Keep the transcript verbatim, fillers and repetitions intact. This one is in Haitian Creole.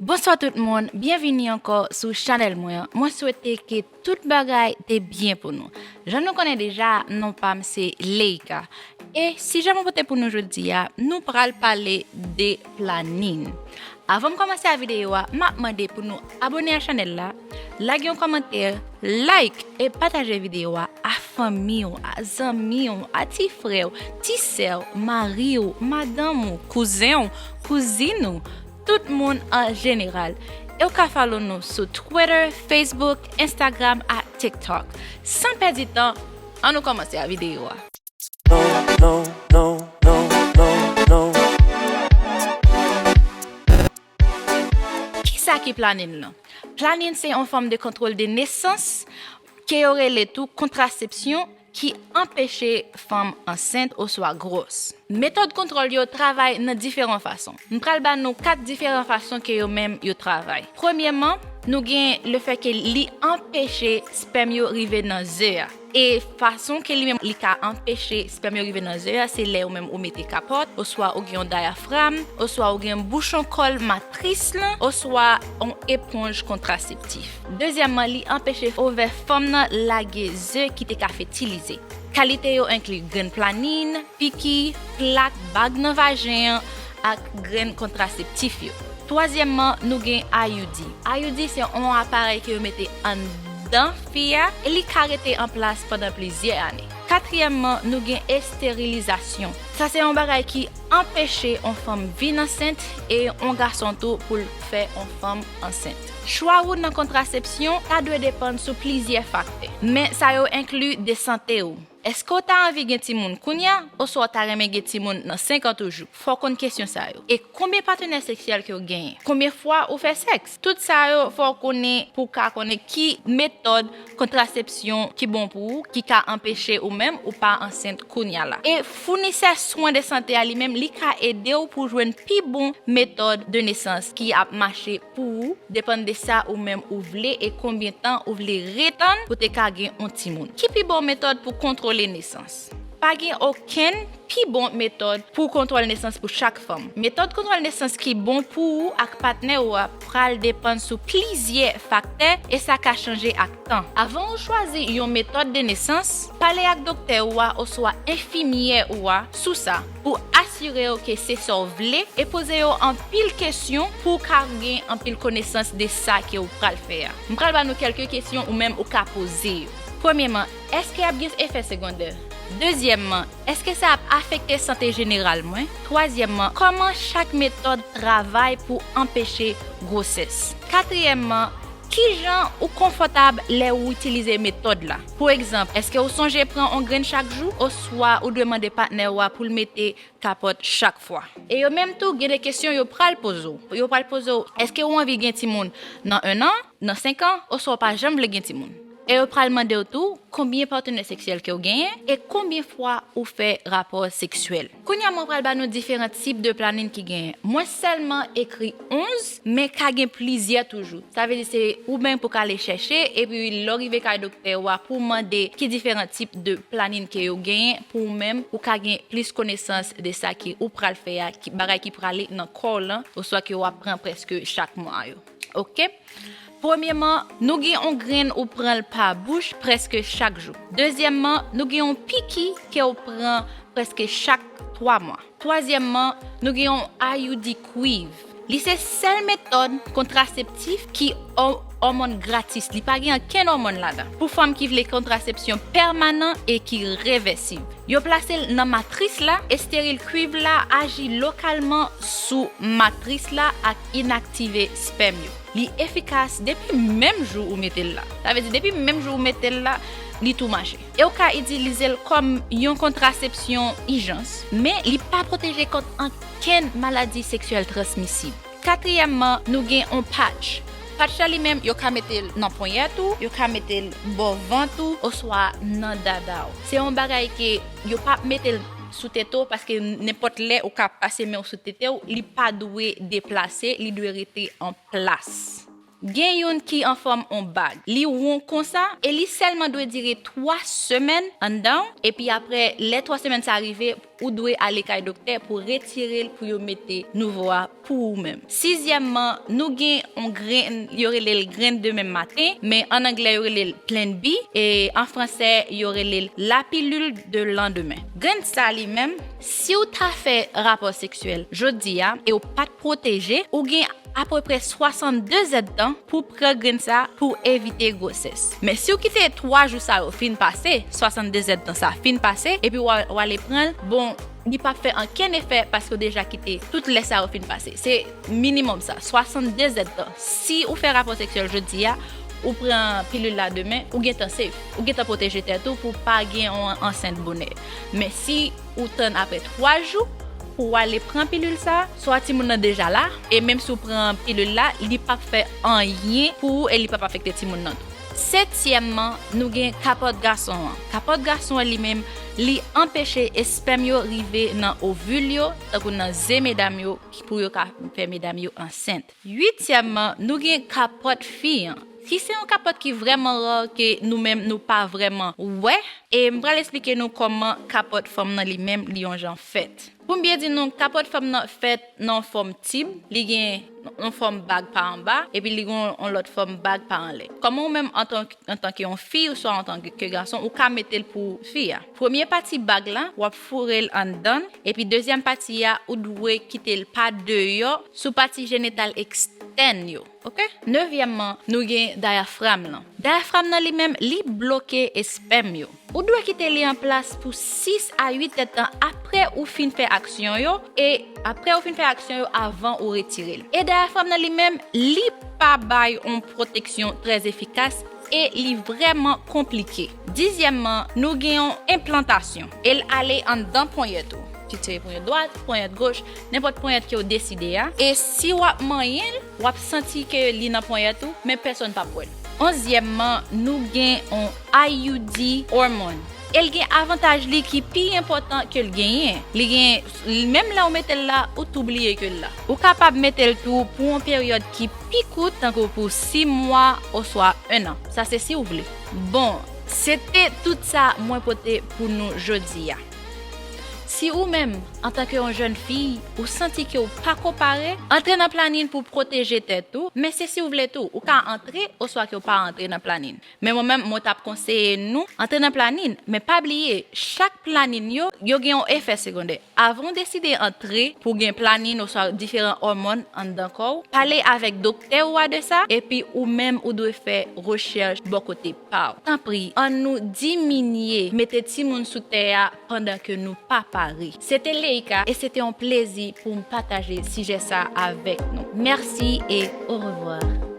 Bonswa tout moun, byenvini ankò sou chanèl mwen an. Mwen swete ke tout bagay te byen pou nou. Jan nou konnen deja, non pa m se Leika. E sijè mwen pote pou nou jodi a, nou pral pale de planin. Avan m kòmanse a videyo a, m ap mande pou nou abòne a chanèl la, lage yon kòmantè, like e pataje videyo a a fanmi w, a zanmi w, a ti frè w, ti sè w, mari w, madanm ou, kouzen w, kouzin ou, tout moun an jeneral. E w ka follow nou sou Twitter, Facebook, Instagram ak TikTok. San pèdi tan, ann nou kòmanse a videyo a. Kisa ki planin lan? Planin se yon fòm de kontwòl de nesans ke yo rele tou kontrasepsyon ki anpeche fanm ansent oswa gwòs. Metòd kontwòl yo travay nan diferan fason. M pral ba nou kat diferan fason ke yo menm yo travay. Premyèman, nou gen lefètke li anpeche spèm yo rive nan ze a. E fason ke li menm li ka anpeche spèm yo rive nan ze a, se lè ou menm ou mete kapòt, oswa ou gen yon dayafram, oswa ou gen bouchon kòl matris lan, oswa yon eponj kontraseptif. Dezyèmman, li anpeche ovè fanm nan lage ze ki te ka fètilize. Kalite yo enkli grenn planin, piki, plak, bag nan vajen an, ak grenn kontraseptif yo. Twazyèmman, nou gen I U D. I U D se yon aparèy ke yo mete anndan fi a, e li ka rete an plas pandan plizyè ane. Katriyèmman, nou gen esterilizasyon. Sa se yon bagay ki anpeche yon fanm vin ansent e yon gason tou pou l fè yon fanm ansent. Chwa ou nan kontrasepsyon ta dwe depann sou plizyè faktè, men sa yo enkli de sante ou. Èske w ta anvi gen timoun kounye a, oswa w ta renmen gen timoun nan senk an toujou? Fò w konn kesyon sa yo. E konbyen patnè seksyèl ke w genyen? Konbyen fwa ou fè sèks? Tout sa yo, fò w konnen pou w ka konnen ki metòd kontrasepsyon ki bon pou ou, ki ka anpeche ou menm ou pa ansent kounye a la. E founisè swen de sante a li menm, li ka ede w pou w jwenn pi bon metòd de nesans ki ap mache pou ou, depann de sa ou menm ou vle e konbyen tan ou vle ret tann pou te ka gen yon timoun. Ki pi bon metòd pou kontwole nesans? Pa gen okenn pi bon metòd pou kontwòl nesans pou chak fanm. Metòd kontwòl nesans ki bon pou ou ak patnè ou a pral depann sou plizyè faktè e sa ka chanje ak tan. Avan ou chwazi yon metòd de nesans, pale ak doktè ou a oswa enfimyè ou a sou sa pou asire w ke se sa w vle e poze yo anpil kesyon pou w ka gen anpil konesans de sa ke w pral fè a. M pral ba nou kèlke kesyon ou menm ou ka poze yo. Premyèman, èske ap gen efè segondè? Dezyèmman, èske sa ap afekte sante jeneral mwen? Twazyèmman, kòman chak metòd travay pou anpeche gwosès? Katriyèmman, kijan ou konfòtab lè ou itilize metòd la? Pou egzanp, èske ou sonje pran yon grenn chak jou, oswa ou dwe mande patnè w a pou l mete kapòt chak fwa? E yo menm tou, gen de kesyon yo pral poze w. Yo pral poze w, èske ou anvi gen timoun nan en an, nan senk an, oswa w pa janm vle gen timoun? E yo pral mande w tou, konbyen patnè seksyèl ke w genyen e konbyen fwa ou fè rapò seksyèl. Kounye a, mwen pral ba nou diferan tip de planin ki genyen. Mwen sèlman ekri onz, men ka gen plizyè toujou. Sa vle di se ou menm pou w ka ale chèche, epi lè w rive kay doktè w a pou w mande ki diferan tip de planin ke yo genyen, pou ou menm, ou ka gen plis konesans de sa ke ou pral fè a, ki, bagay ki prale nan kò w lan, oswa ke w ap pran prèske chak mwa yo. Oke? Premyèman, nou gen yon grenn ou pran l pa bouch prèske chak jou. Dezyèmman, nou gen yon piki ke w pran prèske chak twa mwa. Twazyèmman, nou gen yon I U D kwiv. Li se sèl metòd kontraseptif ki o-, òmòn gratis. Li pa gen okenn òmòn ladan. Pou fanm ki vle kontrasepsyon pèmanan e ki revèsib. Yo plase l nan matris la, esteril kwiv la aji lokalman sou matris la ak inaktive spèm yo. Li efikas depi menm jou ou mete l la. Sa vle di, depi menm jou ou mete l la, li tou mache. E w ka itilize l kòm yon kontrasepsyon ijans, men li pa pwoteje kont ankenn maladi seksyèl transmisib. Katriyèmman, nou gen yon patch. Patch la li menm, yo ka mete l nan ponyèt ou, yo ka mete l bò vant ou, oswa nan dada w. Se yon bagay ke yo p ap mete l sou tete w, paske nenpòt lè ou ka pase men w sou tete w, li pa dwe deplase, li dwe rete an plas. Gen youn ki an fòm yon bag. Li won konsa e li sèlman dwe dire twa semèn anndan w, epi apre, lè twa semèn sa rive, ou dwe ale kay doktè pou retire l pou yo mete nouvo a pou ou menm. Sizyèmman, nou gen yon grenn, yo rele l grenn demen maten, men an anglè yo rele l plan B, e an fransè yo rele l la pilule de lendemain. Grenn sa li menm, si w ta fè rapò seksyèl jodi a e w pa t pwoteje, ou gen apeprè swasannde zèdtan pou pran grenn sa pou evite gwosès. Men si w kite twa jou sa yo fin pase, swasannde zèdtan sa fin pase, epi w a- w ale pran l, bon, li p ap fè ankenn efè paske w deja kite tout lè sa yo fin pase. Se minimòm sa, swasannde zèdtan. Si ou fè rapò seksyèl jodi a, ou pran pilil la demen, ou gentan safe. Ou gentan pwoteje tèt ou pou w pa gen yon ansent bonè. Men si ou tann apre twa jou pou w ale pran pilil sa, swa timoun nan deja la, e menm si w pran pilil la, li p ap fè anyen pou ou e li p ap afekte timoun nan tou. Setyèmman, nou gen kapòt gason an. Kapòt gason an li menm, li anpeche espèm yo rive nan ovil yo, tankou nan ze medam yo, ki pou yo ka fè medam yo ansent. Uityèmman, nou gen kapòt fi an. Fi se yon kapòt ki vrèman ra ke nou menm nou pa vrèman wè. E m pral esplike nou kòman kapòt fanm nan li menm li yon jan fèt. Pou m byen di nou, kapòt fanm nan fèt nan yon fòm tib, li gen yon fòm bag pa anba, epi li gen yon lòt fòm bag pa anlè. Kòman ou menm antan, antanke yon fi, oswa antanke gason, ou ka mete l pou fi a? Premye pati bag la, w ap foure l anndan, epi dezyèm pati a, ou dwe kite l pa deyò sou pati jenital ekstèn yo. Ok? Nevyèmman, nou gen dayafram lan. Dayafram nan li menm, li bloke espèm yo. Ou dwe kite li an plas pou sis a uit èdtan apre ou fin fè aksyon yo, e apre ou fin fè aksyon yo avan ou retire l. E dayafram nan li menm, li pa bay yon pwoteksyon trè efikas e li vrèman konplike. Dizyèmman, nou gen yon enplantasyon. E l ale anndan ponyèt ou. Ki se ponyèt dwat, ponyèt goch, nenpòt ponyèt ke w deside a. E si w ap manyen l, w ap santi ke li nan ponyèt ou, men pèsonn p ap wè l. Onzyèmman, nou gen yon I U D hormone. E l gen avantaj li ki pi enpòtan ke l genyen. Li gen, menm lè w mete l la, ou tou bliye ke l la. Ou kapab mete l tou pou yon peryòd ki pi kout, tankou pou sis mwa oswa en an. Sa se si w vle. Bon, se te tout sa mwen pote pou nou jodi a. Si ou menm, antanke yon jèn fi, ou santi ke w pa ko pare, antre nan planin pou pwoteje tèt ou, men se si w vle tou, ou ka antre oswa ke w pa antre nan planin. Men mwen menm, mwen t ap konseye nou antre nan planin, men pa bliye, chak planin yo, yo gen yon efè segondè. Avan w deside antre pou gen planin oswa diferan òmòn anndan kò w, pale avèk doktè ou a de sa, epi ou menm ou dwe fè rechèch bò kote pa w. Tanpri, ann nou diminye mete timoun sou tè a pandan ke nou pa pare. Se te Leika e se te yon plezi pou m pataje sijè sa avèk nou. Mèsi e orevwa.